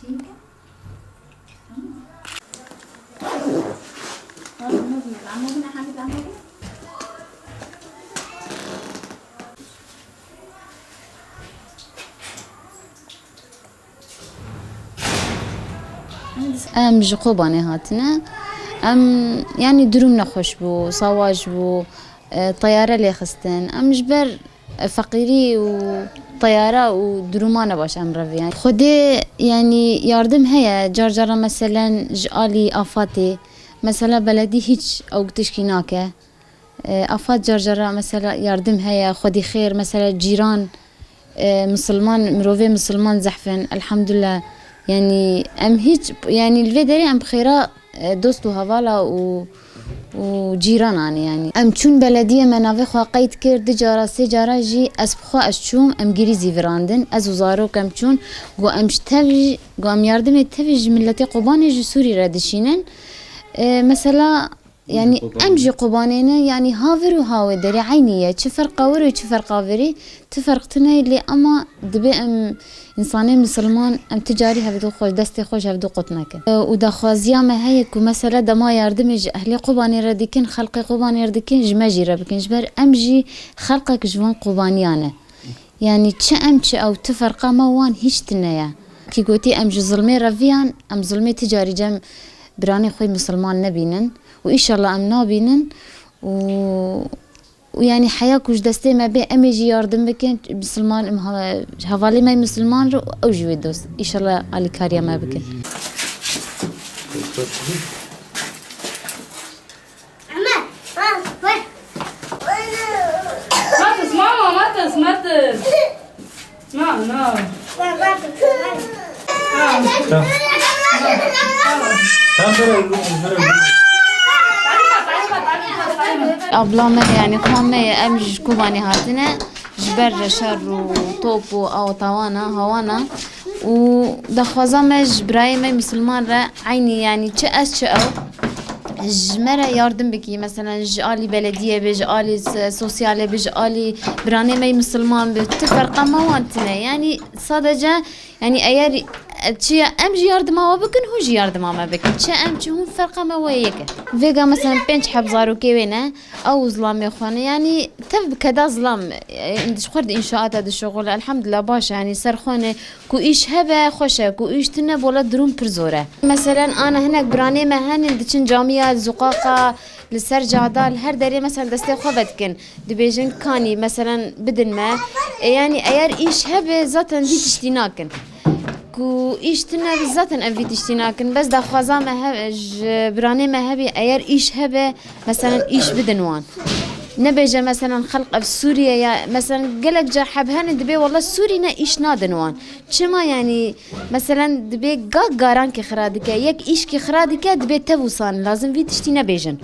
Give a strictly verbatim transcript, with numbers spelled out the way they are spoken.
Em ji Kobanê hatine. Em, yanî durum nexweş bû, sawaş bû, e, teyare lê xistin. Em ji ber, e, feqîrî û teyare û duruma nebaş em revî. Yanî Xwedê, yanî yardim heye, car cara meselen ji alî afatê, mesela beledî hiç ew tişkî nake. E, afat car cara mesela yardim heye, xwedî xêr, mesela cîran, e, misilman, mirovê misilman zehf in, elhamdulillah. Yanî em hiç, yanî li vê derê em bi xêra, e, dost û hevala û, û cîran anî yanî. Em çûn belediyê me navê xwe qeyd kir, du cara, sê cara jî ez bi xwe ez çûm, em girî zîvirandin, ez û zarok em çûn, got em ji tev jî, got em yardimê tevî ji miletê Kobanê ji Sûrî re dişînin. E, mesela, yanî em jî Kobanê ne, yanî ha vir û ha wê derê eynî ye. Çi ferqa wir û çi ferqa virî, tu ferq tune ye, lê ema dibe em însanê misilman, em ti carî hevdu xwe, destê xwe ji hevdu qut nekin. Û daxwaziya me heye ku mesela dema yardimê ji ehlê Kobanê re dikin, xelqê Kobanê re dikin, ji me jî re bikin. Ji ber em jî xelqek ji van Kobaniyan e. Yanî çi em çi ew, tu ferqa me wan hîç tune ye. Kî gotî em ji zilmê reviyan, em zilmê ti carî cem biranê xwe misilman nebînin û îşallah em nabînin û, û yanî heya ku ji destê me bê, em ê jî yardim bikin, misilman, em ha-, hevalê me misilman re û ew jî wê dost. Îşallah alîkariya me bikin. Matis, mama, matis, matis. No, no. Tamam. Tamam, ver oğlum, ver oğlum. Abla me, yanî xwe me ye, em ji Kobanê hatine, ji ber re şer û top û aw tawana, hawana. Û daxwaza me ji birayê me misilman re eynî, yanî çi ez çi ew, ji me re yardim bikî. Meselen ji alî belediyê be, ji alî s-, sosyalê be, ji alî biranê me misilman be, ti ferqa me wan tine. Yanî sadece, yanî eyer, e, çi ye, em jî yardima we bikin, hûn jî yardima me bikin. Çi em çi hûn ferqa me we yek e. Vêga meselen pênc heb zarokê wê ne, ew zilamê xwe ne. Yanî tev bi keda zilam, e, ji xwe di înşaata dişuxule. Elhamdulillah baş e, yanî ser xwe ne. Ku îş hebe, xweş e, ku îş tune, bola durum pir zor e. Meselen, ana hinek biranê me henin, diçin camiya, zuqaqa, li ser cada, li her derê, meselen, destê xwe vedikin. Dibêjin, kanî, meselen, bidin me. E, yanî, eyer îş hebe, zaten vî tiştî nakin. Ku îş tune be, zaten ev vî tiştî nakin. Bes daxwaza me he-, ji biranê me hebî, eyer îş hebe, meselen, îş bidin wan. Nebêje, meselen, xelq ev Sûriye ya, meselen, gelek car heb henin, dibê, wela Sûrî ne, îş nadin wan. Çima, yanî, meselen, dibê ga garankî xira dike, yek îşkî xira dike, dibê tev wisa ne, lazim vî tiştî nebêjin.